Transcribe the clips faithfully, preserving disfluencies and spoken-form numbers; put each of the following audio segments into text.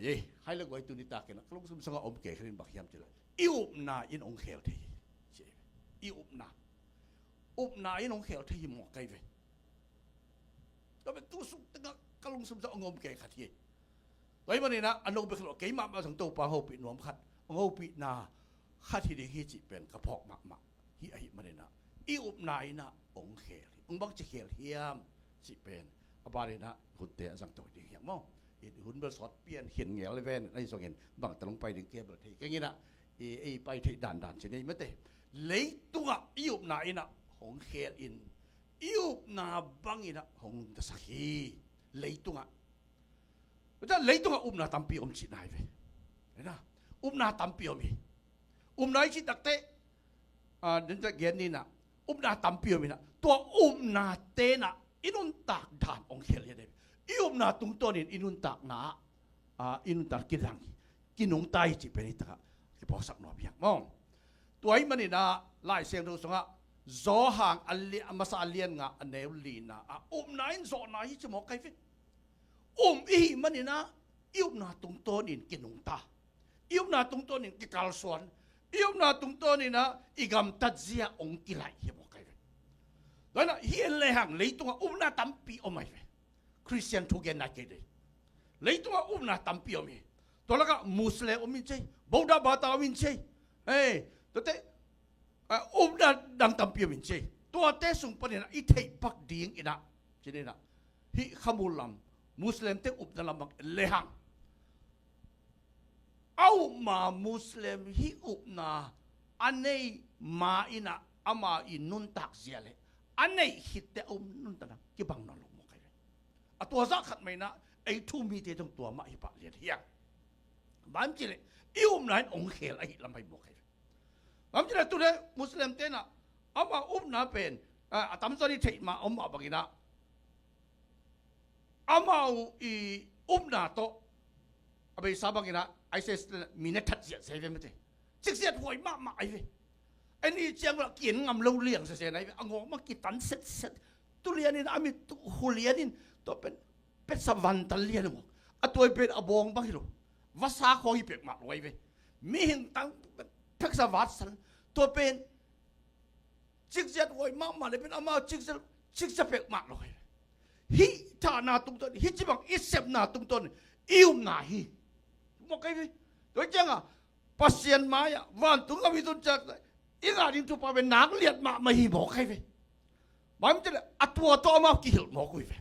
Ei, hai le guai tuni takin a ka lungsim sungah om kei khat in bang hiam cih leh i upna in hong khel thei hi. I upna, upna in hong khel thei hi mawk kei ve. Tua pen tu sung tengah ka lungsim sungah hong om kei khat hi. Tua ahih manin ah a no bek lo, keimah mah zong Topa hong hopih nuam khat, hong hopihna khat hi ding hi cih pen ka phawk mahmah hi. Ahih manin ah i upna in ah hong khel hi. Hong bangci khel hiam cih pen a banin ah hunte a zang to ding hi hang maw. I hun bel sawt pian khin ngel ven, ahi zongin bang teng hong pai ding kei bel thei keng in ah, i, i pai theih dandan ci ni mate. Leitungah i upna in ah hong khel in, i upna bangin ah hong nungtasak hi. Leitungah, leitungah upna tampi om cihna hi ve. Upna tampi om hi. Upna i cih takteh, ah, den ta gen ni nah, upna tampi om in ah, tua upnate nah i nuntak dan hong khel hi. I upna tungtawnin i nuntakna ah, ah, i nuntak kidang hi, kinungta hi cih pen hi takah kiphawksak nuam hi hang maw. Tua ahih manin ah Lai Siangtho sungah Johan a li-, a masa a lian nga a neu lina ah upna in zawhna hi ci mawk kei ve. Um i hih manin ah i upna tungtawnin kinungta, i upna tungtawnin kikalsuan, i upna tungtawnin ah i gamtat zia hong kilaih hi mawk kei ve. Tua in ah hi en lehang leitungah upna tampi om ahi ve. Khristian thugen nai kei dei. Leitungah upna tampi om hi. Tua lakah Muslim om in cei, Buddha bata om in cei. Hei, tuate, ah, upna dang tampi om in cei. Tuate sung panin ah i theih pak ding in ah, ci ni nah, hih khamul lam, Muslim te upna lam bang en lehang, a upna Muslim hih upna a nei ma in ah ama i nuntak zia leh a neih khitte a um nuntakna kibang nawn lo mawk kei ve. A tua zah khat mah in ah ei thu mite zong tua mah hi pah lian hi hang. Bang hiam cih leh i upna in hong khel ahih lam hi mawk kei ve. Bang hiam cih leh tuni Muslim te nah ama upna pen, ah, a tamzaw i theih mah om mah bangin ah amau i upna tawh a beisa bangin ah ISIS te nah mi na that ziahziah hi ve mate. Cikziat huai mahmah ahi ve. Ei ni ciang lah ki-en ngam lo liang sese na hi ve. A ngawng mah kitan setset. Tu lianin a mit tu hu lianin tua pen petsa vantan lian uh. A tuai pen a bawng bang hi lo, vasa khawng hi pek mah lo ahi ve. Mihing tang petsa vatsan. Tua pen cikziat huai mahmah le pen amau cikziat, cikziat pek mah lo ahi ve. Hih thahna tungtawn, hih ci bang i sepna tungtawn i upna hi mawk kei ve. Tua ciangah Pasian mai-ah vantung a mi tun ciat i ngah ding thupha pen nak liat mahmah hi mawk kei ve. Bang hiam cih leh a tua tawh amau kihilh mawk uh hi ve.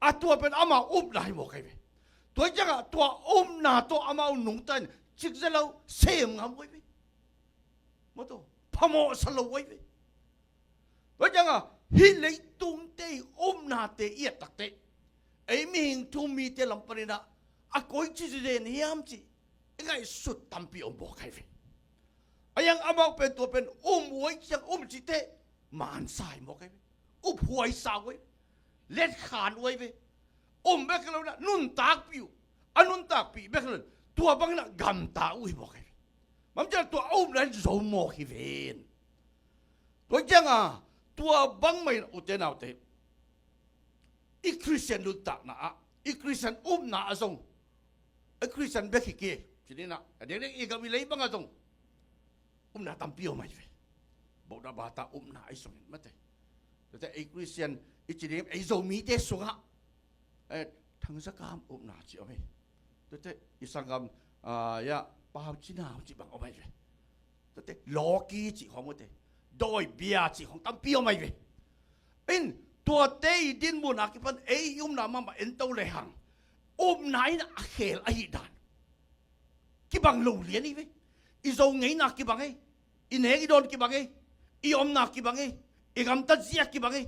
A tua pen amau upna hi mawk kei ve. Tua ciangah tua upna tawh amau nungta in cikzia lo sem ngam uh hi ve. Maw tua phamawhsa lo uh hi ve. Tua ciangah hih leitungte i upnate i et takteh ei mihing thu mite lam panin ah a koici zen hiam cih i ngaihsut tampi om mawk kei ve. A hiang amau pen tua pen um uh ahih ciang um cihteh mansa hi mawk kei ve. Uphuaisa uh ahi ve. Letkhan uh ahi ve. Um bek hi lo in ah nuntakpih uh. A nuntakpih bek hi lo in tua bangin ah gamta uh hi mawk kei ve. Bang hiam cih leh tua a upna in zo mawk hi ven. Tua ciangah tua bangmah in ute naute, i Khristian nuntakna ah, i Khristian upna ah zong, i Khristian bek hi kei, ci ni nah, a dengdeng i gam i lei bangah zong upna tampi om ahi ve. Buddha bata upna ahi zongin mate. Tuate ei Khristian i ci ding ei Zomite sungah, eh, Thangzakam upna ci om hi. Tuate i sanggam, ah, ya, Pau Cin Hau ci bang om ahi ve. Tuate Lawki cih khawng, tuate Dawi Bia cih khawng tampi om ahi ve. In tuate i dinmun a kipan ei i upna mahmah en to lehang upna in a khel ahih dan kibang lo lian hi ve. I Zo ngeina kibang hi. I nek i dawn kibang hi. I omna kibang hi. I gamtat zia kibang hi.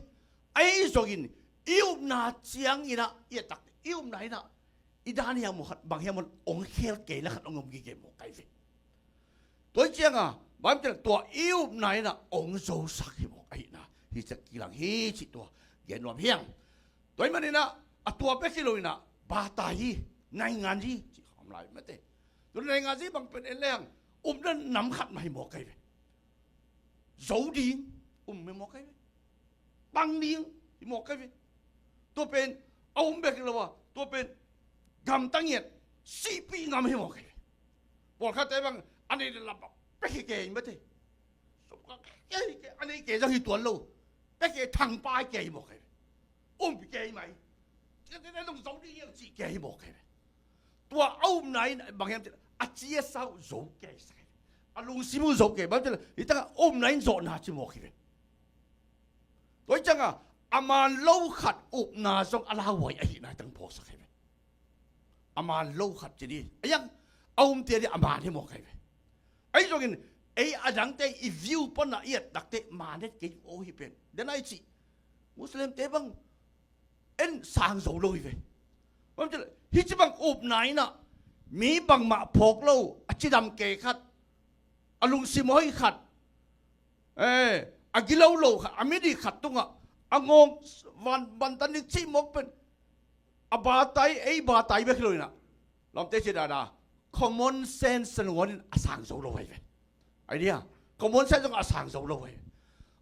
Ahi zongin i upna ciangin ah i et tak i upna in ah i dan hiam maw khat bang hiam maw hong khel kei le khat hong om gige mawk ahi ve. Tua hi ciangah bang hiam cih leh tua i upna in ah hong zosak hi mawk ahihna hi ciang kilang hi cih tua gen nuam hi hang. Tua ahih manin ah a tua bek hi lo in ah bata hi, naingan hi cih khawm lai mate. Tua naingan hi bang pen en lehang upna nam khat mah hi mawk ahi ve. Zo ding um hi mawk ahi ve. Pang ding hi mawk ahi ve. Tua pen a um bek hi lo a, tua pen gamta ngiat, Sihpih ngam hi mawk hi ve. Pawlkhatte bang a neih le lam bang pia kei mate. Sum kha kei, kei, a neih kei zong hi tuan lo. Pia kei thangpai kei mawk hi ve. Um kei mai. Tia tia nong zo ding hiam cih kei mawk hi ve. Tua a upna in bang hiam cih leh a ci a sa uh zo kei sak hi ve. A lungsim uh zo kei bang cih leh hi tangah upna in zawhna ci mawk hi ve. Tua hi ciangah a man lo khat upna zong a lauhuai ahihna tang phawksak hi ve. A man lo khat ci dih a iang a umte dih a man hi mawk hi ve. Ahi zongin ei a dangte i view pana i et takte man het kei aw hi pen. Den a i cih Muslimte bang en sang zo lo hi ve. Bang cih leh hi ci bang upna inah mi bangmah phawk lo a cidam kei khat, a lungsim hoih khat, eh, a gilo lo khat, a midik khat tungah a ngawng van, vantan dik cih mawk pen a batai, ei batai bek hi lo inah lamte ci dada common sense a nuan in a sang zo lo hi ve. Idea common sense zong a sang zo lo hi ve.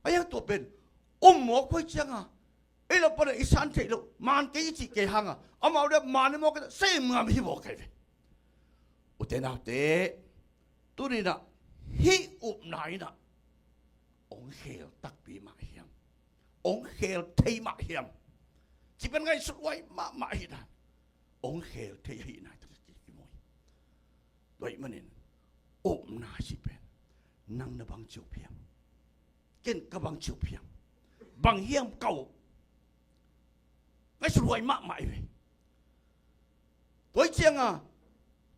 A iang tua pen um mawk hoih cianga ei lo pana i san theih lo, man kei i cih kei hanga amau deh man i mawk kei sem ngam hi mawk kei ve. Ute naute, tuninah hih upna inah ong khel takpi mah hiam? Ong khel thei mah hiam? Ci pen ngaihsut huai mahmah hi dan. Ong khel thei ahihna tang ki, ki, kimawi. Tua ahih manin upna ci pen nang na bang ciup hiam? Ken ka bang ciup hiam? Bang hiam ka up? Ngaihsut huai mahmah hi ve. Tua hi cianga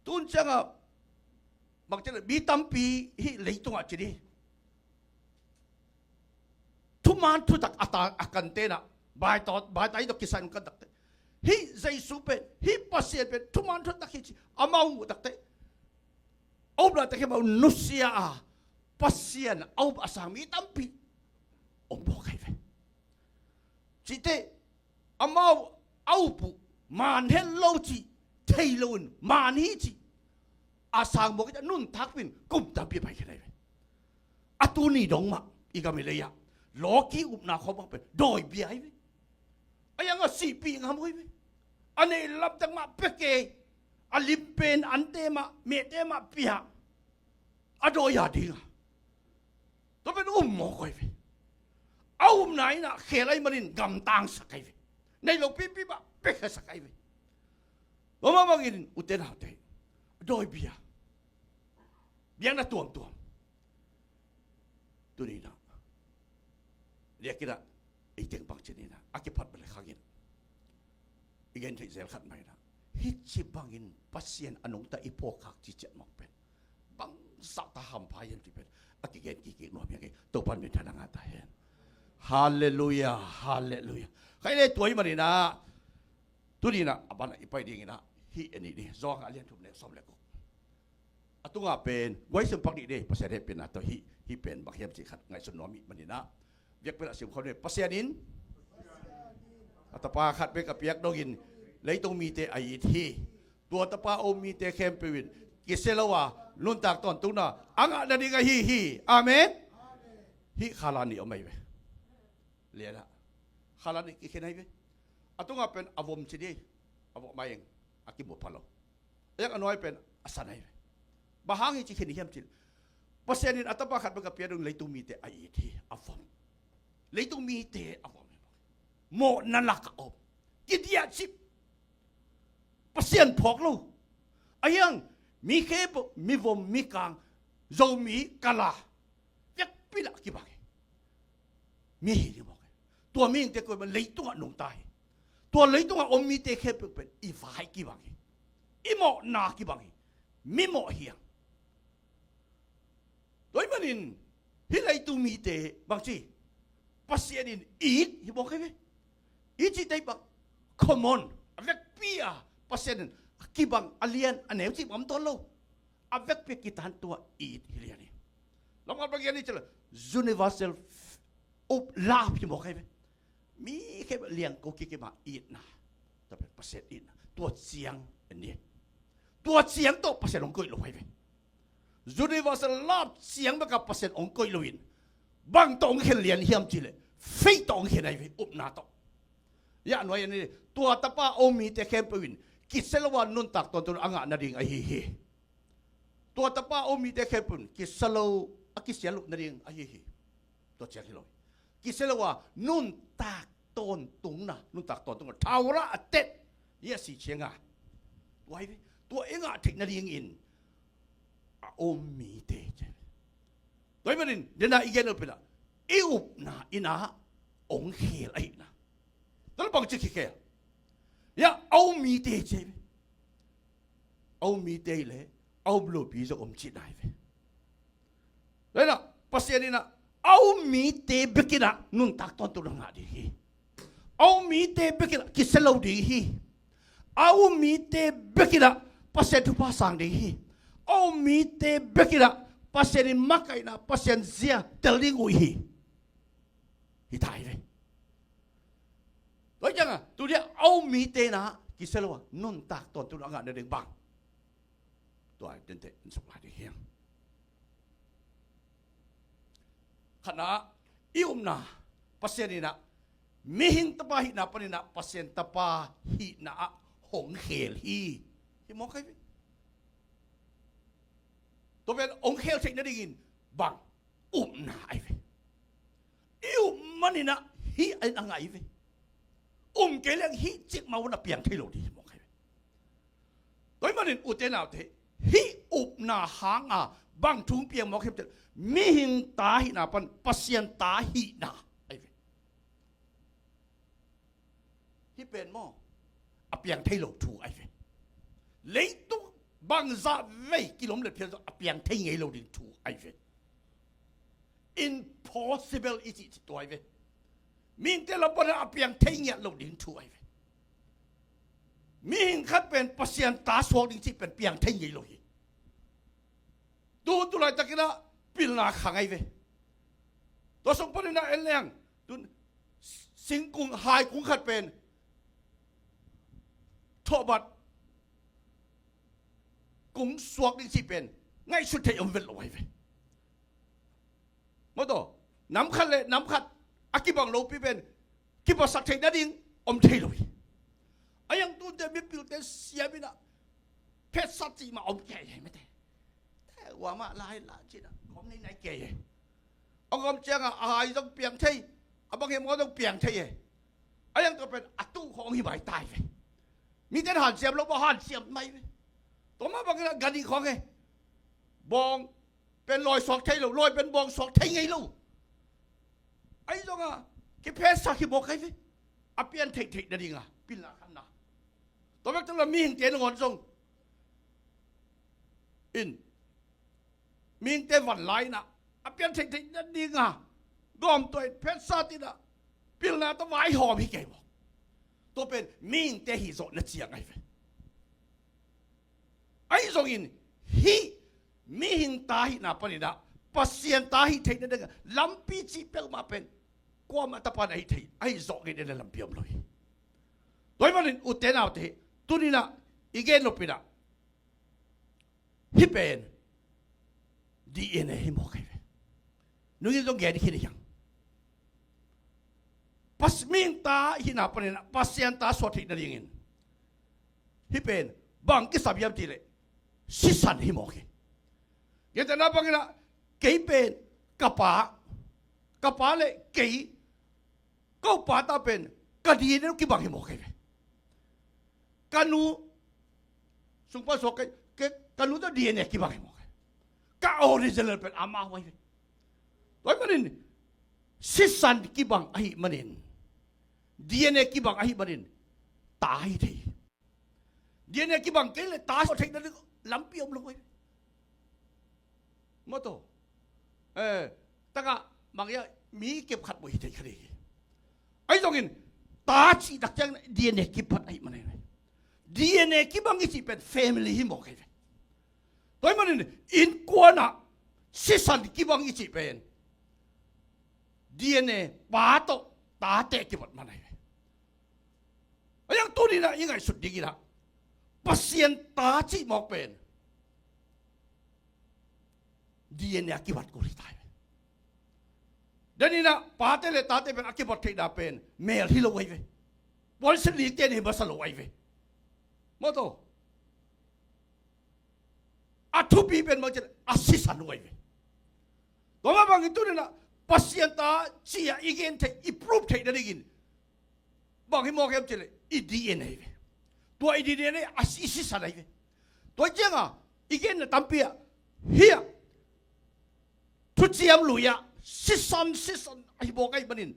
tun cianga bang cih leh mi tampi hih leitungah ci dih thuman thutak a ta a kan tenah baitawt baitai tawh kisan kan takte hih Jesu pen, hih Pasian pen thuman thutak hi ci amau muh takte a upna takte amau nusia a Pasian a up a sang mi tampi om phawk hi ve. Cihte amau a up uh man het lo cih thei loin man hi cih a sang mawk hi ta nuntakpin kum tampi pai khin ahi ve. A tuni dong mah i gam i lei-ah lawki upna khawng bang pen dawi bia ahi ve. A iang a sihpih ngam uh hi ve. A neih lamtak mah pia kei, a lim pen ante mah mehte mah pia a dawi a dinga tua pen um mawk ahi ve. A upna inah khel ahi manin gamtangsak ahi ve. Nei lo pipi mah pekhasak ahi ve. Tua mah bangin ute naute, dawi bia, biakna tuamtuam. Tuninah liakinah ei teng bang cininah a kiphat bale khangin i gen theih zel khat mah inah hih ci bangin Pasian a nungta i phawkkhak ci ciat mawk pen bangzah ta hampha hiam ci pen a kigen kikik nuam hiang ei. Topan minthanna ngah ta hen. Halleluia, halleluia. Khaile tua hi maninah tuninah a banah i pai dinginah hih en ih ni Johan a lian thum le sawm le guk. A tungah pen guai sem pak dih dei Pasian hehpihna tawh hih, hih pen bang hiam cih khat ngaihsun nuam ih maninah biakpiakna sim khawm dei. Pasian in a tapa khat bek a piak dongin leitung mite a it hi. Tua tapa a um mite khempeuh in kisia lo a nuntak tawntungna a ngah nading ahi hi. Amen. Hih khala nih om ahi ve. Lianah khala nih kikhen ahi ve. A tungah pen a vom ci dei, a vom a eng a kimu pha lo. Eng a nuai pen a san ahi ve. Bang hang hi ci khin hiam cih leh Pasian in a tapa khat bek a piak dong leitung mite a it hi. A vom. Leitung mite a vom hi. Mawhna lak a om. Kidiahcip. Pasian phawk lo. A hiang mi khe mi vom mi kang Zomi kala biakpiakna kibang hi. Mihing hi mawk hi. Tua mihingte koi mah leitungah nungta hi. Tua leitungah om mite khempeuh pen i vai kibang hi. I mawhna kibang hi. Mi mawh hiang. Tua ahih manin hih leitung mite bangci Pasian in it hi mawk hi ve. It cihte bang common a vekpi a Pasian in a kibang a lian a neu cih bang om tuan lo. A vekpi a kitan tua it hi lian hi. Lamkal bang hian hi ci leh universal up love hi mawk hi ve. Mi khempeuh liangko kikima itna. Tua pen Pasian itna. Tua ciang en ni. Tua ciang tawh Pasian hong koih lo hi ve. Universal love ciang beka Pasian hong koih loin bang tawh hong khen lian hiam cih leh faith tawh hong khen hi ve, upna tawh. Yah nuai en ni. Tua tapa a um mite khempeuh in kisia lo a nuntak tawntung a ngah nading ahi hi. Tua tapa a om mite khempeuh in kisia lo, a kisia loh nading ahi hi. Tua ciang hi lo hi. Kisia lo a nuntak tawntungna, nuntak tawntungna, thawra a tet, i a si ciang a, tua hi ve. Tua i ngah theih nadingin a om mite ci. Tua ahih manin, dena i gen lo pen ah, i upna in ah hong khel ahihna. Tua leh bangci kikhel? Ia, a om mite ci ve. A om mite leh a om lopi zong om cihna hi ve. Tua in ah Pasian in ah a om mite bek in ah nuntak tawntungna ngah ding hi. A om mite bek in ah kisia lo ding hi. A om mite bek in ah Pasian thupha sang ding hi. A om mite bek in ah Pasian in makaihna, Pasian zia tel ding uh hi. Hi ta hi ve. Tua ciang a, tu dia a om mite in ah kisia lo a nuntak tawntungna ngah nading bang? Tua i tente in suk lai ding hi hang. Khatna, i upna, Pasian in ah mihing tapa hihna panin ah Pasian tapa hihna ah hong khel hi. Hi mawk hi ve. Tua pen hong khel theih nadingin bang? Upna ahi ve. I up manin ah hih a ngah hi ve. Um kei leng hih cikmah un a piang thei lo ding hi mawk hi ve. Tua ahih manin ute naute, hih upna hanga bang thu piang mawk hiam cih leh, mihing ta hihna pan Pasian ta hihna ahi ve. Hih pen maw, a piang thei lo thu ahi ve. Leitung bangzah vei kilawm let phial zong a piang thei ngei lo ding thu ahi ve. Impossible i cih, cih tua hi ve. Mihingte lam pan a piang thei ngiat lo ding thu ahi ve. Mihing khat pen Pasian ta suak ding cih pen piang thei ngei lo hi. Tu, tu laitakin ah pilna khang ahi ve. Tua sung panin ah en leng, tun singkung, hai kung khat pen thawhbat kung suak ding cih pen ngaihsut theih om vet lo ahi ve. Maw taw, nam khat le nam khat a kibang lopi pen kipatsak theih nading om thei lo hi. A iang tunte mipilte siam in ah phetsa cih mah om kei hi mate. Te ua mah lai la cih in ah om nei nai kei hi. A om ciang a, a hai zong piang thei, a bang hi maw zong piang thei hi. A iang tua pen a tu khawng hi mai ta hi ve. Mite in hanciam lo maw, hanciam mai ve. Tua mah bangin ah gani khawng hi. Bawng pen lawi suak thei lo, lawi pen bawng suak thei ngei lo. Ahi zong a, kiphetsak hi mawk ahi ve. A pian theih theih nading a pilna khanna. Tua bek tawh la mihingte nangawn zong in, mihingte van lai in ah a pian theih theih nading a dawmtuah in phetsa in ah pilna tawh vaihawm hi kei mawk. Tua pen mihingte hih zawhna ciang ahi ve. Ahi zongin hih mihing ta hihna panin ah Pasian ta hih theih nading lampi cih peuhmah pen kuamah tapa in a hih theih, a hih zawh ngei nading lampi om lo hi. Tua ahih manin ute naute, tuni in ah i gen nop in ah hih pen D N A hi mawk ahi ve. Nungin zong gen khin hi hang. Pas-, mihing ta hihna panin ah Pasian ta suah theih nadingin hih pen bang kisam hiam cih leh sisan hi mawk hi. Gentehna bangin ah kei pen ka pa, ka pa le kei, ko pa ta pen ka D N A kibang hi mawk hi ve. Ka nu sung pan suak kei, kei, ka nu ta D N A kibang hi mawk hi. Ka original pen amau ahi ve. Tua ahih manin sisan kibang ahih manin, D N A kibang ahih manin ta hi thei. D N A kibang kei leh ta suah theih nading lampi om lo hi. Maw taw. Eh, taka mang ia mi kep khat bawh hi thei kha ding hi. Ahi zongin ta cih tak ciang D N A kipat ahih manin, D N A kibang i cih pen family hi mawk ahi ve. Tua ahih manin innkuan ah sisan kibang i cih pen D N A pa tawh tate kipat man ahi ve. A iang tuni in ah i ngaihsut ding in ah Pasian ta cih mawk pen D N A a kibat kul hi ta hi ve. Tua in ah pate le tate pen a kibat theihna pen mel hi lo ahi ve. Puansilh likte in hi masa lo ahi ve. Aw to. A thupi pen bang ci leh a sisan uh ahi ve. Tua mah bangin tuni-in ah Pasian ta ci-a i gen theih, i prove theih nadingin bang hi mawk hiam ci leh i D N A ahi ve. Tua i D N A a si, i sisan ahi ve. Tua ciangah i genna tampi ah, hih ah Thuciam Lui ah sisan, sisan ahi bawk ahih manin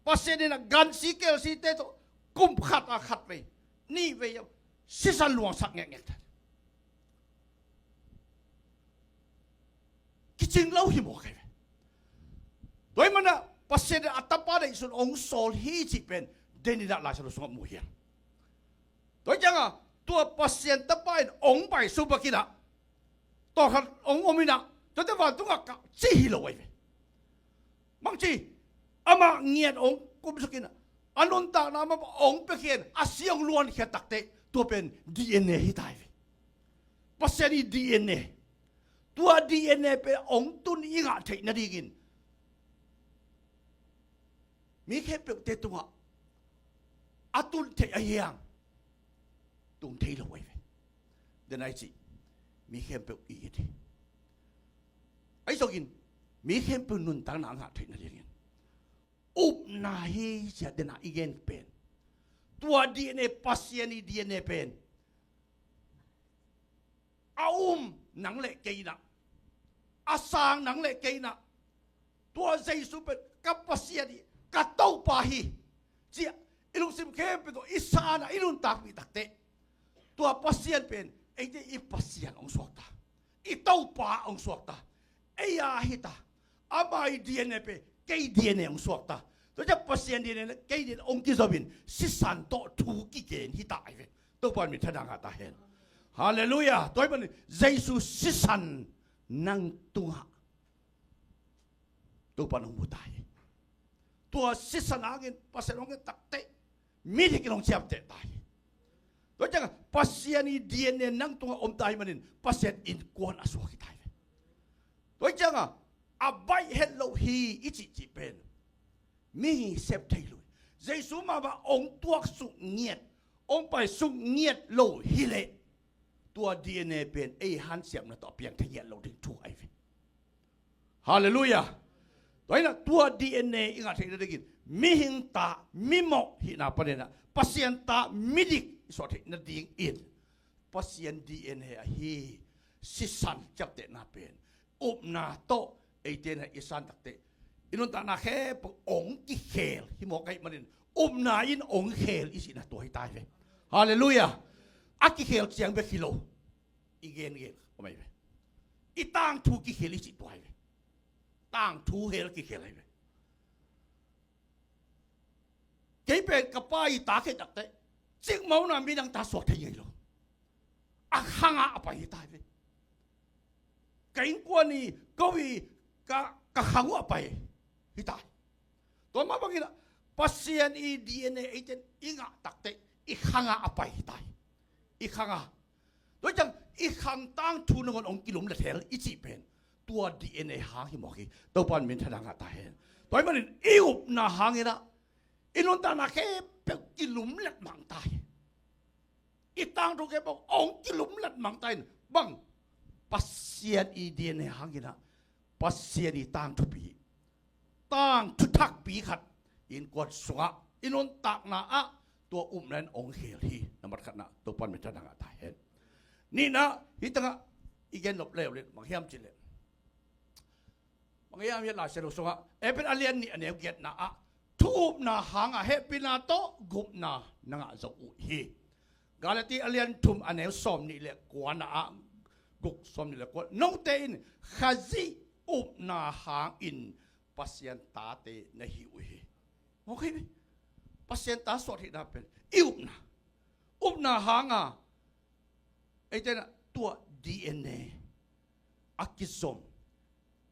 Pasian in ah gansi kelsite tawh kum khat a khat vei, nih vei ah sisan luangsak ngekngek ta. Kicing lo hi mawk ahi ve. Tua ahih manin ah Pasian in a Tapa deihsun hong sawl hi cih pen den in ah Lai Siangtho sungah mu hi hang. Tua ciangah tua Pasian Tapa in hong paisuk bek in ah tawlkhat hong om in ah, tuate vantungah kah ci hi lo ahi ve. Bangci, amah ngiat hong kumsuk in ah, a nuntakna mah hong piakhia in a si hong luankhia takteh, tua pen D N A hi ta ahi ve. Pasian i D N A. Tua D N A pen hong tun i ngah theih nadingin mi khempeuhte tungah a tun theih ahi hang, tung thei lo ahi ve. Den a i cih mi khempeuh i it hi. Ahi zongin mi khempeuh nuntakna a ngah theih nadingin upna hi ci-a den a i gen pen, tua D N A, Pasian i D N A pen a um nang le kei in ah, a sang nang le kei in ah, tua Jesu pen ka Pasian hi, ka Topa hi ci-a i lungsim khempeuh tawh i san a i nuntakpih takteh, tua Pasian pen eite i Pasian hong suakta, i Topa hong suakta, ei a hi ta. Ama i D N A pen kei D N A hong suakta. Tua ciang Pasian D N A le kei D N A hong kizom in sisan tawh thu kigen hi ta ahi ve. Topa min thang ngah ta hen. Halleluiah. Tua ahih manin Jesu sisan nang tungah Topa in hong mu ta hi. Tua sisan hangin Pasian hong et takteh midik in hong ciamteh ta hi. Tua ciangah Pasian i D N A nang tungah om ta ahih manin Pasian innkuan a suak hi ta hi ve. Tua ciangah a baih het loh hi i cihcih pen mihing sep thei lo hi. Jesu mahmah hong tuaksuk ngiat, hong paisuk ngiat lo hi leh, tua D N A pen ei hansiamna tawh a piang thei ngiat lo ding thu ahi ve. Halleluiah. Tua hi in ah tua D N A i ngah theih nadingin mihing ta, mimawh hihna panin ah Pasian ta midik i suah theih nadingin Pasian D N A ahi sisan ciaptehna pen upna tawh eite in ah i san takteh i nuntakna khempeuh hong kikhel hi mawk ahih manin upna in hong khel i cihna tua hi ta hi ve. Halleluiah. A kikhel ciang bek hi lo. I gen gen om ahi ve. I tangthu kikhel i cih tua hi ve. Tangthu hel kikhel ahi ve. Kei pen ka pa i ta khit takteh cikmah un ah midang ta suak thei ngei lo. A khang ah a pai hi ta hi ve. Ka innkuan i, ko i, ka, ka khang uh a pai hi ta hi. Tua mah bangin ah Pasian i D N A eite in i ngah takteh i khang ah a pai hi ta hi. I khang ah. Tua ciang i khang tangthu nangawn hong kilumlet hel i cih pen tua D N A hang hi mawk hi. Topa in min thang ngah ta hen. Tua ahih manin i upna hangin ah i nuntakna khempeuh kilumlet mang ta hi. I tangthu khempeuh hong kilumlet mang ta in bang Pasian i D N A hangin ah Pasian i tangthupi, tangthu thakpi khat i innkuan sungah i nuntakna ah tua upna in hong khel hi. Nambat khatna, Topa in min thang ngah ta hen. Nihna, hih tangah i gen nop leuleu bang hiam cih leh, bang hiam, hih Lai Siangtho sungah Efesa a lian nih a neu giatna ah thu upna hangah hehpihna tawh gupna na ngah zo uh hi. Galati a lian thum a neu sawm nih le kuana ah, guk, sawm nih le kua, note in Khazih upna hangin Pasian tate na hi uh hi. Mawk hi ve. Pasian ta suak theihna pen i upna, upna hanga eite in ah tua D N A a kizom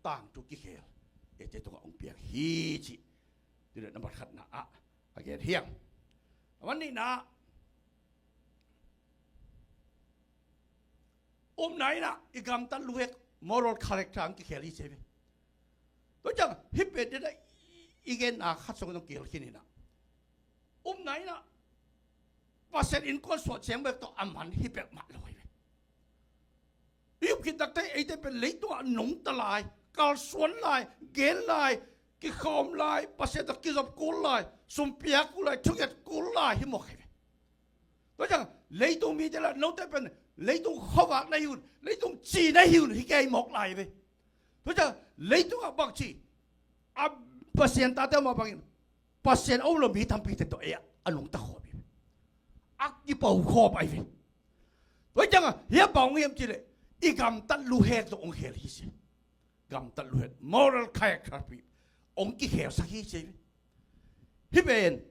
tangthu kikhel eite tungah hong piang hi cih tuni-in nambat khatna ah a gen hi hang. Nambat nihna, upna in ah i gamtat luhek moral character hong kikhel hi ci hi ve. Tua ciang hih pen tuni-in ah i genna khat sung hong kikhel khin in ah, upna in ah Pasian innkuan suah ciang bek tawh a man hi peuhmah lo hi ve. I up khit takte eite pen leitungah nungta lai, kalsuan lai, gen lai, kikhawm lai, Pasian tawh kizop kul lai, sum pia kul lai, thunget kul lai hi mawk hi ve. Tua ciang leitung mite lah note pen leitung khuavak na hi un, leitung ci na hi un hi kei mawk lai ve. Tua ciang leitungah bangci a Pasian tate mah bangin Pasian a um lo mi tampite tawh ei a nungta khawm hi ve. A kipo khawm ahi ve. Tua ciangah hia bang hong hiam cileh i gamtat luhet zong hong khel hi ci. Gamtat luhet, moral character pi hong kikhelsak hi ci. Hi pen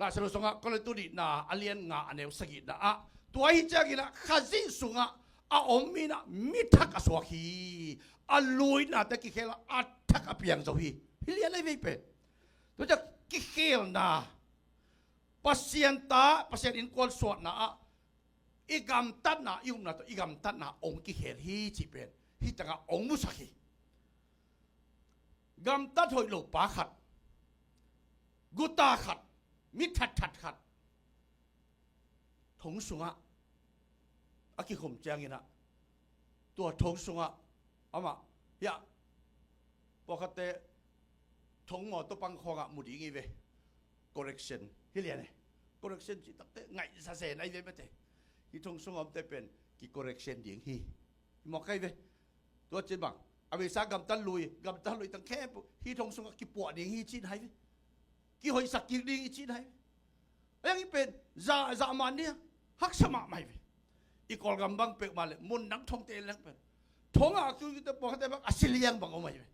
Laisiangtho sungah Korintu nihna a lian nga a neu sagihna ah tua hi ciangin ah Khazih sungah a om in ah mi thak a suak hi. A luinate kikhel a, a thak a piang zo hi. Hi lian ahi vei pen. Tua ciang kikhelna Pasian ta, Pasian innkuan suahna ah i gamtatna, i upna tawh i gamtatna hong kikhel hi cih pen hi tangah hong musak hi. Gamtat hoih lo pa khat, guta khat, mi thatthat khat thong sungah a kikhum ciangin ah tua thong sungah amah hiah pawlkhatte thong mawtaw pang khawngah mu ding hi ve. Correction hi lian e. Correction cih takte ngaihza zen ahi ve mate. Hi thong sungah omte pen ki correction ding hi. Hi mawk ahi ve. Tua cin bang a beisa gamtat lui, gamtat lui tang khempeuh hi thong sungah kipuah ding hi cin hai ve. Kihoihsak kik ding hi cin hai ve. A yang i pen za, za man dia haksa mahmah hi ve. I Kawlgam bang peuhmah le mun dang thongte leng pen thongah a kiuite pawlkhatte bang a si liang bang om ahi ve.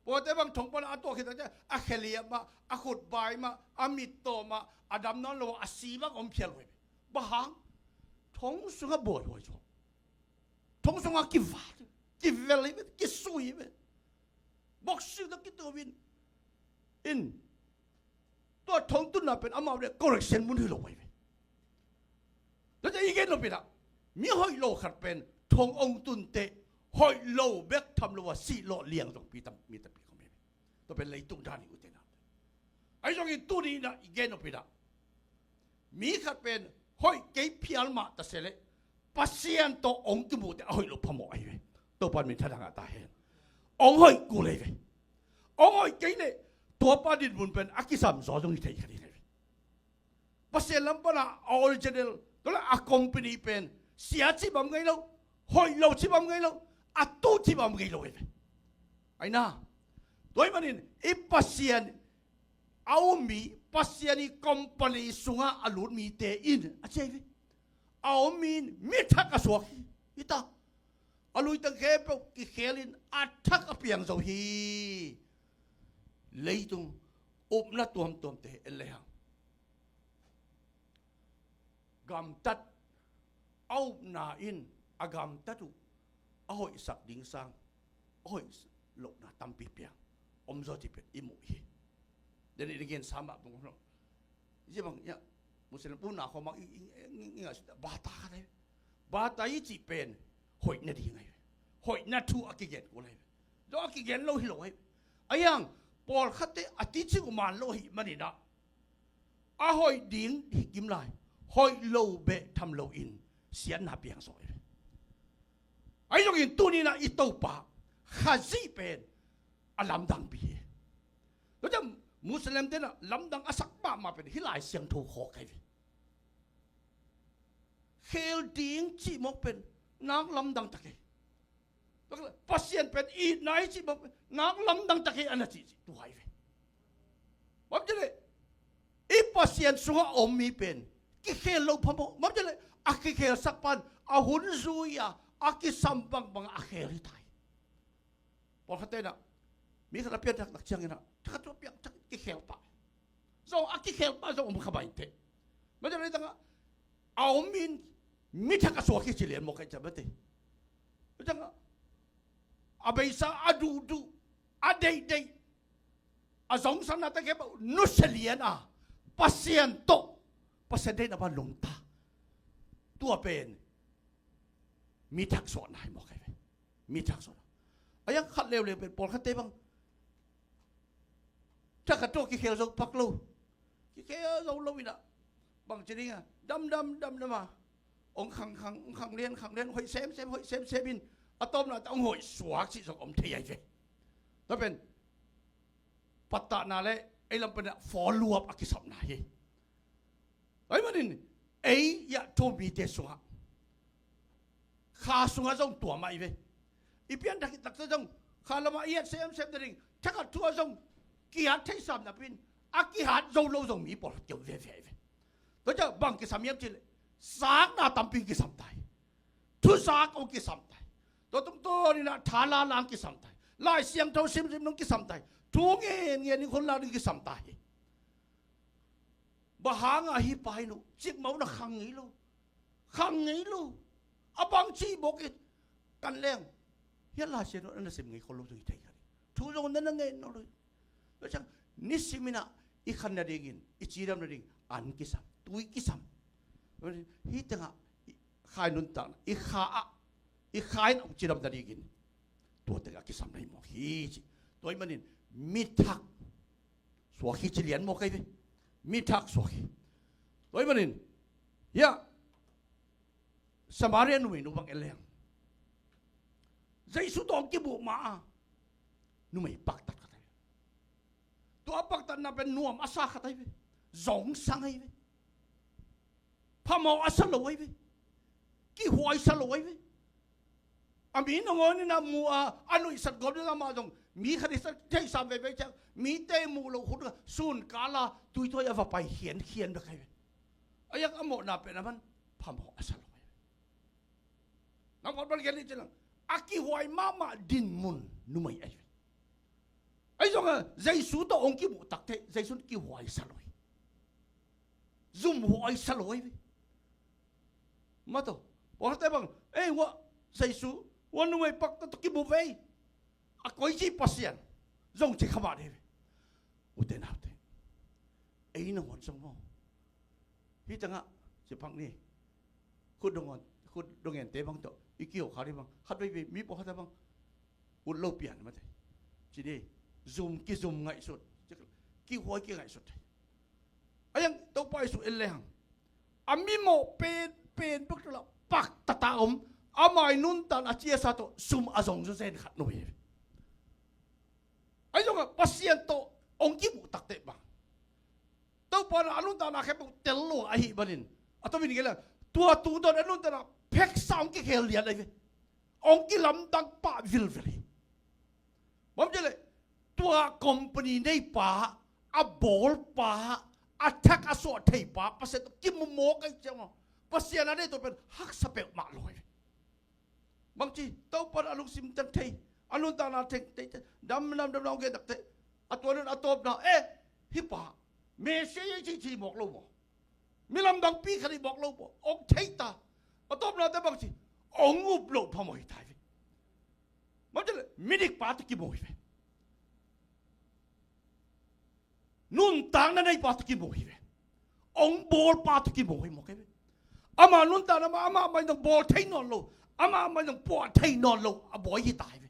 Pawlkhatte bang thong pana a tuak khit takte a khe liam mah, a khut bai mah, a mit tawm mah, a dam nawn lo a si bang om phial uh ahi ve. Bang hang? Thong sungah buaihuai zaw. Thong sungah kivat, kivel hi ve, kisui hi ve. Boxing tawh kitumin in tua thong tunna pen amau le correction mun hi lo ahi ve. Tua ciang i gen nop in ah mi hoih lo khat pen thong hong tun teh hoih lo bek tham lo a sih lawh liang zong pi tam, mi tampi khawm hi ve. Tua pen leitung dan hi ute naute. Ahi zongin tuni in ah i gen nop in ah mi khat pen hoih kei phial mah ta se leh Pasian tawh hong kimuh teh a hoih lo phamawh ahi ve. Topa min thadah ngah ta hen. Hong hoih kul ahi ve. Hong hoih kei leh tuapa dinmun pen a kisam zaw zong hi thei kha ding ahi ve. Pasian lam pana a original tua leh a company pen sia cih bang ngei lo, hoih lo cih bang ngei lo, a tu cih bang ngei lo ahi ve. Ahi na, tua ahih manin i Pasian a um mi, Pasian i company sungah a lut mite in a ci ahi ve. A om mi in mi thak a suak hi, hi ta. A lui tang khempeuh kikhel in a thak a piang zo hi. Leitung upna tuamtuamte en lehang gamtat a upna in a gamtat uh a hoihsak ding sang a hoih lohna tampi piang om zaw cih pen i muh hi. Denih na gensa mah bang om lo. Zia bang ia Muslim puna khawm bang i ngah sut bata khat ahi. Bata i cih pen hoih nading ahi. Hoihna thu a kigen kul ahi. Zong a kigen lo hi lo ahi. A yang pawlkhatte a teaching uh man lo ahi manin ah a hoih ding hi kim lai, hoih lo beh tham loin siatna piang zaw hi. Ahi zongin tuni in ah i Topa Khazih pen a lamdang pi hi. Tua ciang Muslim te in ah lamdang a sak mahmah pen hih Lai Siangtho khawk ahi ve. Khel ding cih mawk pen nak lamdang tak hi. Pasian pen itna hi cih bang nak lamdang tak hi a na cih cih tu hai ve. Bang ci leh i Pasian sungah a om mi pen kikhel lo phamawh. Bang ci leh a kikhelsak pan a hun zui a a kisam bangbang a khel hi ta hi. Pawlkhatte in ah mi khat a pianthak tak ciangin ah thakhat tua piangthak kikhel pah. Zong a kikhel pah zong om kha bai teh. Bang ci leh tangah a om in mi thak a suak hi ci lian mawk ahi ciah bate. Tangah a beisa a duhduh a deihdeih a zongsanna tak khempeuh nusia lian a Pasian tawh Pasian deihna pan lungta. Tua pen mi thak suahna hi mawk ahi ve. Mi thak suahna. A yang khat leuleu pen pawlkhatte bang thakhat tawh kikhel zo pak lo. Kikhel zo lo in ah, bang ci ding a, damdam damdam a, hong khang khang, hong khang lian khang lian, hoih semsem, hoih semsem in, a tawpna teh hong hoih suak cih zong om thei ahi ve. Tua pen pattahna le ei lam panin ah follow up a kisapna hi. Tua ahih manin ei, ya, thu-um mite sungah, kha sungah zong tua mah hi ve. I pianthak khit tak teh zong kha lamah i et semsem nading, thakhat thu ah zong kihat thei sam napi in, a kihat zo lo zong mi pawlkhat kiom veve hi ve. Tua ciang bang kisam hiam cih leh, sakna tampi kisam ta hi. Thuzak hong kisam ta hi. Tua tungtawn in ah tha lala hong kisam ta hi. Lai Siangtho simsim hong kisam ta hi. Thu ngenngen in hun lak ding kisam ta hi. Bang hang a hih pa in uh cikmah un ah khang ngei lo, khang ngei lo, a bangci bawk in kan leng, hih a Lai Siangtho na sim ngei khol lo zong hi thei kha ding. Thu zong na na ngen nawn lo hi. Tua ciang nisim in ah i khan nadingin, i cidam nading an kisam, tui kisam. Hih tengah i kha i nuntakna, i kha ah, i kha in hong cidam nadingin tua tengah kisam na hi mawk hi ci. Tua ahih manin mithak suak hi ci lian mawk ahi ve. Mithak suak hi. Tua ahih manin, ya, Samaria numeinu bang en leng, Jesu tawh hong kimuh ma a, numei paktat khat ahi ve. Tua a paktatna pen nuam a sa khat ahi ve. Zongsang ahi ve. Phamawh a sa lo ahi ve. Kihuai sa lo ahi ve. A mi nangawn in ah mu a, a nuihsat gawp ding amah zong, mi khat i sa thei sam veivei ciang, mite muh loh khut ah sun kal a, tuithuai a va pai khiankhian bek ahi ve. A yak a mawhna pen a man phamawh a sa lo ahi ve. Nang pawt bang gen ni ci lang, a kihuai mahmah dinmun numei ahi ve. Ahi zongin Jesu tawh hong kimuh tak teh Jesu in kihuai sa lo hi. Zumhuai sa lo ahi ve. Mah tawh pawlkhatte bang, ei, hua Jesu, hua numei paktat tawh kimuh vei, a koici Pasian, zong ci kha mah ding hi ve. Ute naute, ei nangawn zong maw, hih tengah ci pak ni. Khut dong, khut dong ente bang tawh i kiho kha ding bang, khat veivei mi pawlkhatte bang ut lo pian mate ci ni. Zum, kizum ngaihsut, kihuai kingaihsut. A yang Topa Jesu en lehang, a mimawh penpen bek tawh lah paktat a om, ama i nuntakna a ciasa tawh sum a zong zawzen khat nuam hi. Ahi zongin Pasian tawh hong kimuh tak teh bang, Topa in a nuntakna khempeuh tel lo ahih manin, a tawpin gen leng, tua tungtawn a nuntakna pheksa hong kikhel lian ahi ve. Hong kilamdang pah vilvel hi. Bang ci leh, tua company neipa, a bawlpa, a thak a suah theipa Pasian tawh kimu mawk ahih ciang maw, Pasian a deih tawh pen haksa peuhmah lo hi ve. Bangci, Topa in a lungsim teng thei, a nuntakna teng thei, dam, dam, dam, dam, hong gen tak teh, a tua nun a tawpna, eh, hih pa Messiah hi ci, ci mawk lo maw? Mi lamdangpi khat hi mawk lo maw? Hong thei ta. A tawpna teh bangci, hong up loh phamawh hi ta hi ve. Bangci leh, midik pa tawh kimu hi ve. Nuntakna neipa tawh kimu hi ve. Hong bawlpa tawh kimu hi mawk hi ve. Ama nuntakna mah, amah mah in zong bawl thei nawn lo, amah mah in zong puah thei nawn lo a bawi hi ta hi ve.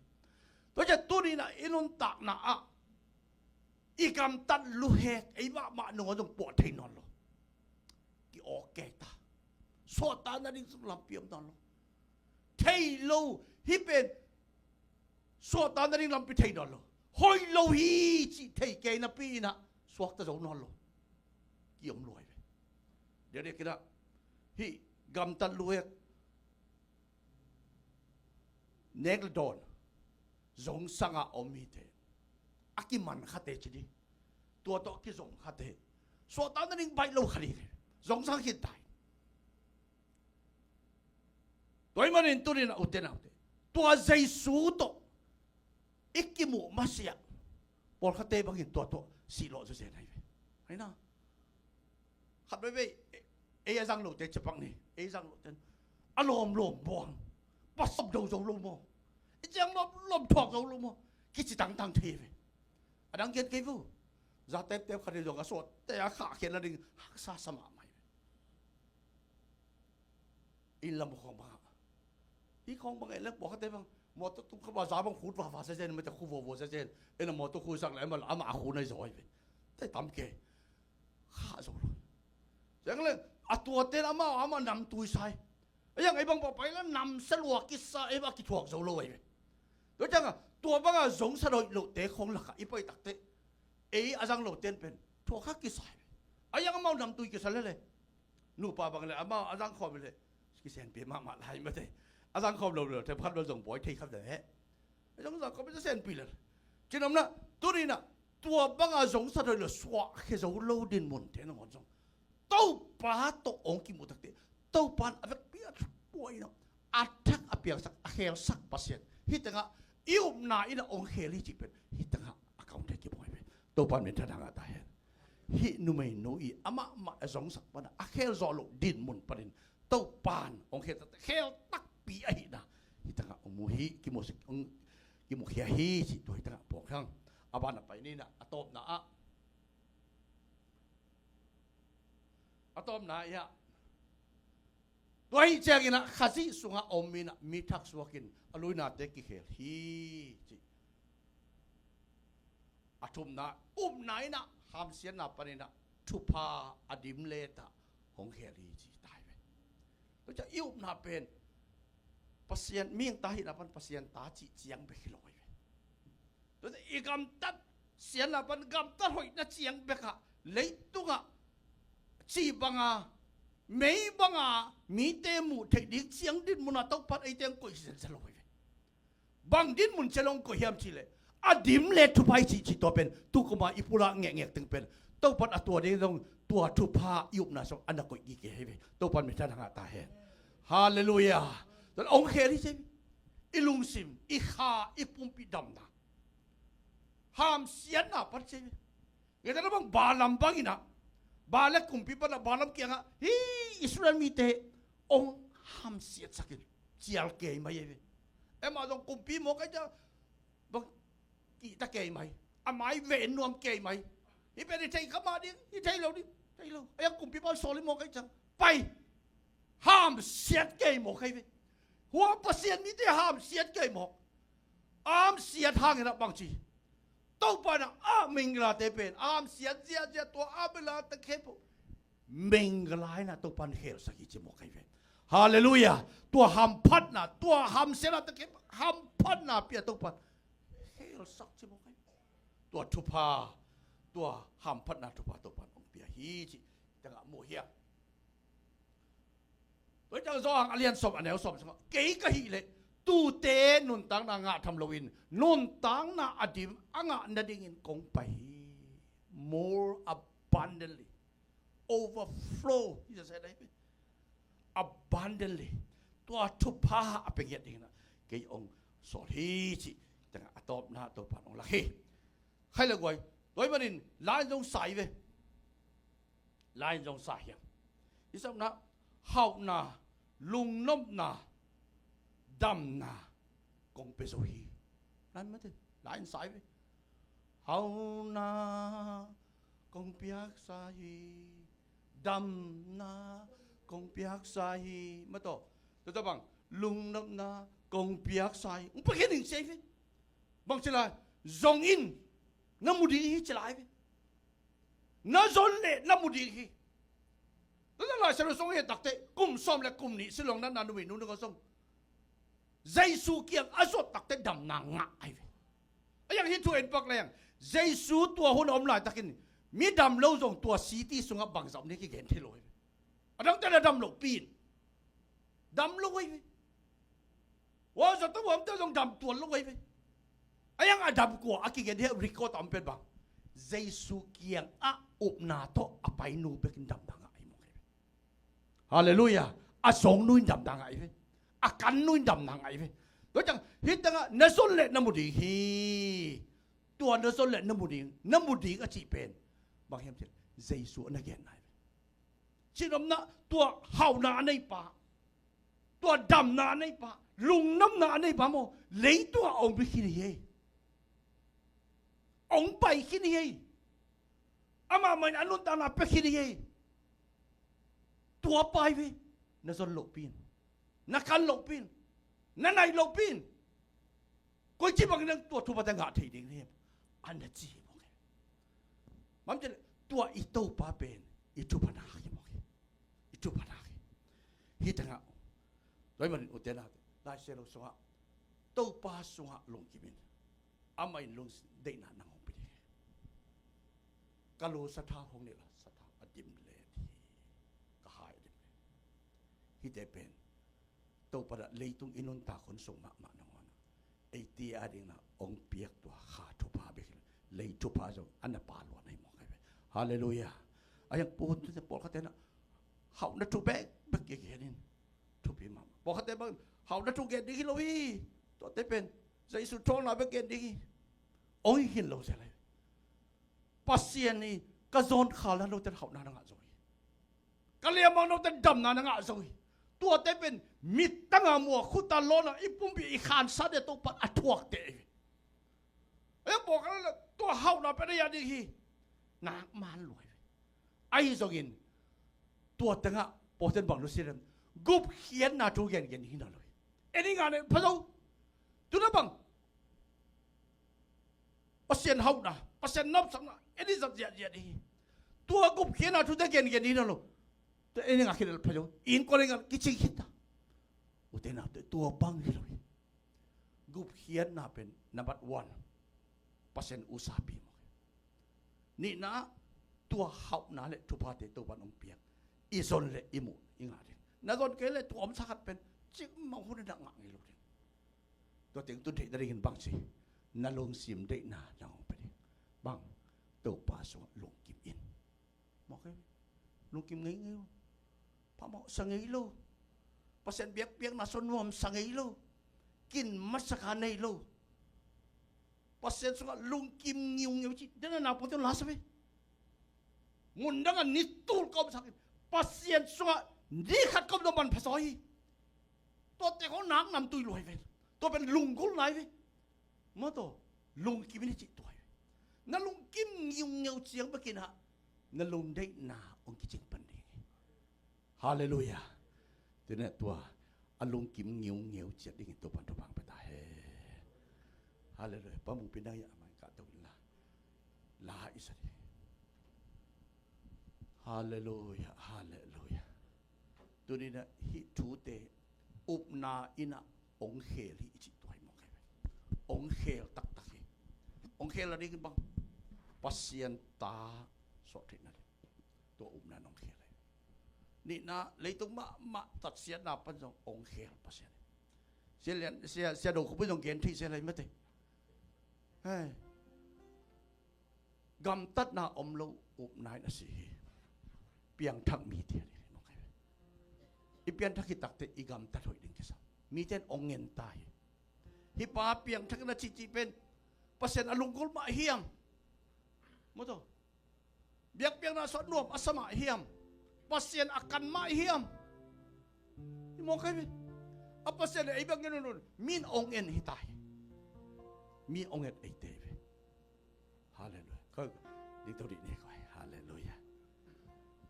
Tua ciang tuni in ah i nuntakna ah i gamtat luhek, ei mahmah nangawn zong puah thei nawn lo. Ki-awk kei ta. Suahtak nading sung lampi om nawn lo. Thei lo, hih pen suahtak nading lampi thei nawn lo. Hoih lo hi cih thei kei napi in ah suakta zo nawn lo. Ki-om lua hi ve. Diakdiak in ah hih gamtat luhek, nek le dawn, zongsang a om mite, a kiman khate ci ding, tua tawh a kizom khate, suahtak nading baih lo kha ding hi. Zongsang khin ta hi. Tua ahih manin tuni in ah ute naute, tua Jesu tawh i kimuh masiah, pawlkhatte bangin tua tawh sihlawh zawzen ahi ve. Ahi na, khat veivei, ei a zang lote ci pak ni, ei zang lote a lawmlawm buang, pasop do zo lo maw, i ciang lawmlawm thuak zo lo maw, kici tangtang thei ve. A dang kian kei vo, za teptep khat hi zong a suahte a khahkhiatna ding haksa sa mahmah hi ve. Inn lam khawng bangah, hih khawng bangah en leng pawlkhatte bang mawtaw tung kha bang za bang khut vava zezen, mate khu vuavua zezen, en a mawtaw khu zak leh amah, amah a khu nai zaw ahi ve. Te tam kei. khah zo lo. Ciang le a tuate in amau amah namtui sa hi. A iang ei bang pah pai la namsia lua kisa ei bang a kithuak zo lo ahi ve. Tua cianga tua banga zongsa hoih lohte khong lakah i pai takteh ei a zang lote in pen thuak kha kisa hi ve. A iang amau namtui kisa lele. Nupa bang le amau a zang khawm le kisenpi mahmah lai mate. A zang khawm lo lote phat lo zong bawi thei khat le he. Zong zong khawm senpi le. Cinomna tuninah tua banga zongsa hoih lo suahkhia zo lo dinmunte nangawn zong Topa tawh hong kimuh takteh Topa in a vekpi a thapuai inah a thak a piangsak a khelsak Pasian. Hih tengah i upna inah hong khel hi cih pen hih tengah a kaunte kibuai pen Topa in minthanna ngah ta hen. Hih numeinu i amah mah a zongsak pana a khel zawh loh dinmun panin Topa in hong khel takte khel takpi ahihna hih tengah hong mu hi kimusik hong kimukhia hi cih tua hih tengah puak hang. A ban a pai ninah a tawpna ah a tawpna ah tua hih cianginah Khazih sungah a om inah mi thak suakin a luinate kikhel hi cih. A thumna upna inah hamsiatna paninah thupha a dim letah hong khel hi ci tai ve. Tua ciah i upna pen Pasian mihing ta hihna pan Pasian ta cih ciang bek hi lo hi ve. Tua ciah i gamtat siatna pan gamtat hoihna ciang bekah leitungah cih banga mei banga mite muh theih ding ciang dinmuna Topan eite ang koih siansia lo hi ve. Bang dinmun ciang hong koih hiam cihleh a dim le thupha i cihcih tua pen tukuma i pulak ngekngek teng pen Topan a tua ding zong tua thupha i upna sung a na koih gige hi ve. Topan minthanna ngah ta hen. Halleluiah. Tua hong khel hi ci hi ve. I lungsim i kha i pumpi damna hamsiatna pan ci hi ve. Ngetana bang Balaam banginah Balak kumpi panah Balaam kiangah hi Israel mite hong hamsiatsakin cial kei mai hi ve. Emah zong kumpi mawk ahi ciang bang kihta kei mai a mai ven nuam kei mai. Hi pen hi thei kha mah ding hi thei lo ding thei lo a iang kumpi pan sawl hi mawk ahi ciang pai hamsiat kei mawk ahi ve. Hua Pasian mite hamsiat kei mawk. Hamsiat hanginah bangci Topa inah a mingilate pen a hamsiat ziahziah tua a mingilate khempeuh mingila inah Topan khelsak hi ci mawk ahi ve. Halleluiah. Tua hamphatna tua hamsiatna te khempeuh hamphatna pia Topan khelsak ci mawk ahi ve. Tua thupha tua hamphatna thupha Topan hong pia hi ci tengah muh hiam. Tua ciang Johan a lian sawm a neu sawm sungah kei ka hih leh tuute nuntakna ngah tham loin nuntakna a dim a ngah nadingin kong pai hi. More abundantly. Overflow. Jesus said, abundantly. Tua thupha a pia ngiat dinginah kei hong sawl hi cih tengah a tawpna Topan hong lak hi. Khai le guai tua hi manin lain zong sa hi ve. Lain zong sa hiam. I sapna hauhna lungnopna damna kong pia zo hi. Lain mate lain sa hi ve. Hauhna kong piaksa hi. Damna kong piaksa hi. Mataw tua bang lungnopna kong piaksa hi. Hong pia khin hing sia hi ve. Bang ci lai zong in na mu ding hi ci lai hi ve. Na zon le na mu ding hi. Tua Lai Siangtho sung hi takteh kum sawm le kum nih silong natna numeinu nung a zong Jesu kiang a zot takteh damna ngah ahi ve. A iang hi thu en pak leng Jesu tua hun a om laitakin mi dam lo zong tua city sungah bangzah om ni kigen thei lo ahi ve. A dangte na dam lo pin dam lo ahi ve. Wa zato wamte zong dam tuan lo ahi ve. A iang a dam kua a kigen hi a record a om pen bang Jesu kiang a upna tawh a painu bekin damna ngah ahi mawk ahi ve. Halleluiah. A zongnu in damna ngah ahi ve. A kannu in damna ngah ahi ve. Tua ciang hih tengah na zon le na mu ding hi. Tua na zon le na mu ding na mu ding a cih pen bang hiam cih Jesu a na genna ahi ve. Cinomna tua hauhna a neipa tua damna a neipa lungnopna a neipa maw leitungah a om khin hi ei. Ong pai khin hi ei. Amah mah in a nuntakna pia khin hi ei. Tua pai ve. Na zon lohpi in na kan lohpi in na naih lohpi in koici bangin nang tua thupha te ngah thei ding na hiam a na ci hi bawk hi. Mam ci le tua i Topa pen i thupha nak hi mawk hi. I thupha nak hi. Hi tangah tua ahih manin ute naute, Lai Siangtho sungah Topa sungah lungkim in, amah in lungdeihna nang hong pia ding hi. Ka lu sathau hong nei la, sathau a dim len hi. Ka hai a dim len. Hihte pen Topa dah leitung i nuntak hun sung mahmah nangawn ah eite a dingin hong piak tua kha thupha bek hi lo, lei thupha zong a na pha lua na hi mawk hi ve. Halleluiah. A hiang pu hun tute pawlkhatte na hauhna thu bekbek kigen in thupi mahmah. Pawlkhatte bang hauhna thu gen ding hi lo hi. Tuate pen Jesu thawhna bek gen ding hi. Ong hi khin lo zel hi. Pasian in ka zawn khal na note hauhna na ngah zo hi. Ka liammang note damna na ngah zo hi. Tuate pen mittang a muak, khut a lawn a, i pumpi i khansate Topa a thuakte hi. Ei pawlkhat le tua hauhna pen a ya ding hi. Nak man lua hi. Ahi zongin tua tengah pawlten bang nusia lem, gupkhiatna thu gengen hi na lo hi. Ei ni ngah ne pha zo. Tuna bang Pasian hauhna, Pasian nopsakna ei ni zat ziahziah ding hi. Tua gupkhiatna thute gengen hi na lo. Tua ei ni ngah khit le pha zo. Innkuan ei ngah kicing khit ta. Ute naute, tua bang hi lo hi. Gupkhiatna pen number one, Pasian usapi mawk hi. Nihna, tua hauhna le thuphate Topa'n hong piak i zon le i muh i ngah ding. Na zon kei le tua omsa khat pen cikmah hun in na ngah ngei lo ding. Tua teng tun theih nadingin bang ci, na lungsim deihna nang hong pia ding. Bang, Topa sungah lungkim in. Mawk hi. Lungkim ngeingei lo. Phamawh sa ngei lo. Pasian biakpiakna sung nuam sa ngei lo. Kin masa kha nei lo. Pasian sungah lungkim ngiungeu ci, dena na pawlten la sa ve. Mundang a ni tul ka omsak in Pasian sungah ni khat ka om zong manpha zaw hi. Tuate khong nak namtui lua hi ve. Tua pen lunggulhna hi ve. Maw, tua lungkim in i cih tua hi. Na lungkim ngiungeu ciang bek in ah na lungdeihna hong kicing pan ding hi. Halleluiah. Tuni-in tua a lungkim ngiungeu ciat dingin Topa'n thupha hong pia ta hen. Halleluiah. Pa Mungpi, nang hiah a man kah to in la, la i sa ding. Halleluiah. Halleluiah. Tuni-in ah hih thute upna in ah hong khel hi i cih tua hi mawk hi ve. Hong khel taktak hi. Hong khel a ding bang, Pasian ta suah theihna ding. Tua upna in hong khel hi. Nihna, leitung mahmah tatsiatna pan zong hong khel Pasian hi. Sia Lian, Sia, Sia Do Khup in zong gen thei zel hi mate. Hei. Gamtatna om lo upna in a si hi. Piangthak mite a ding hi mawk hi ve. I piangthak khit takteh i gamtat hoih ding kisam. Mite in hong en ta hi. Hih pa piangthak in a cihcih pen Pasian a lunggulh mah hiam? Maw, tua biakpiakna sung nuam a sa mah hiam? Pasian a kan mah hiam? Hi mawk hi ve. A Pasian in ei bang gen un un, mi in hong en hi ta hi. Mi hong en eite hi ve. Halleluiah. Ko, ding to dih ni ko. Halleluiah.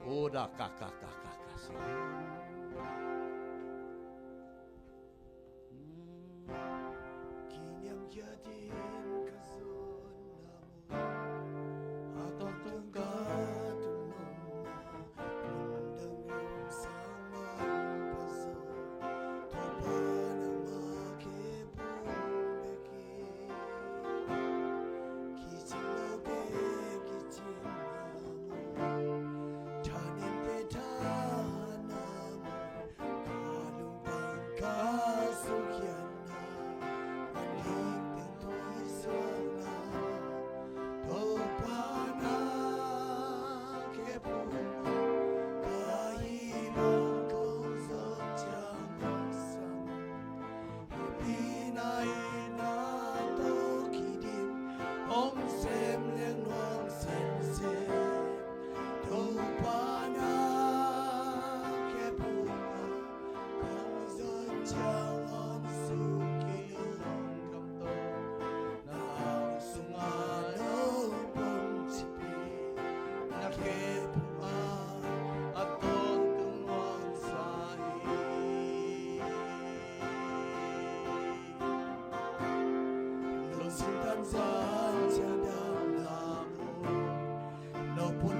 O da ka ka ka ka ka si. Kiniam kiatin ka zon na mu. A tok tung ka tung nom na. Mundang yong sang man pa zon. Topa nangmah khepum bek hi. Hehpihna in na tawh kidim, hong sem leng nuam semsem. Topa na khepum ah, hong zon ciang hong suk in hong kam tawh. Na hau sungah no pom cipi, na khepum ah a tawntung nuamsa hi. Lungsim tan zan ciang dam lam uh, no pun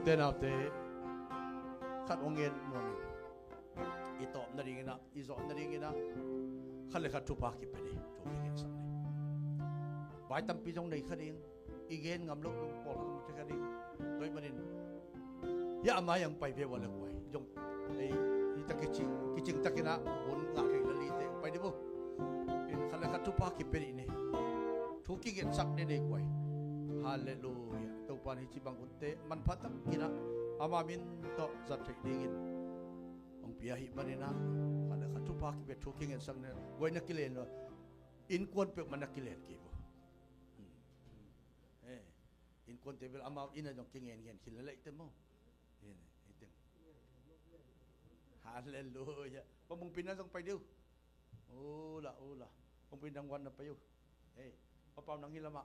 Te naute, khat hong ngen nuam ing. I tawp nadingin ah, i zawh nadingin ah, khat le khat thupha kipia ni, thu kingensang ni. Vai tampi zong nei kha ding, i gen ngam lo pawl khat om thei kha ding. Tua ahih manin, hiah a mai ah hong pai ve ua leh guai zong, ei, hi ta kicing, kicing takin ah hun ngah thei lel hi teh, hong pai dih uh. In khat le khat thupha kipia dih ni. Thu kingensang dih ni guai. Halleluiah. Topa'n hih ci bang hunte manpha takin ah ama min tawh zat theih dingin hong pia ahih manin ah, khat le khat thupha kipia, thu kingensang ni. Guai, na kilen lo, innkuan peuhmah na kilen kei uh. Hmm. Eh, innkuante bel amau inn ah zong kingenngen khin lel leh teh maw. Hi, hi teng. Halleluiah. Pa Mungpin, nang zong pai dih uh. Ula, ula. Pa Mungpin, nang wan na pai uh. Ei, Pa Pau, nang hih lamah.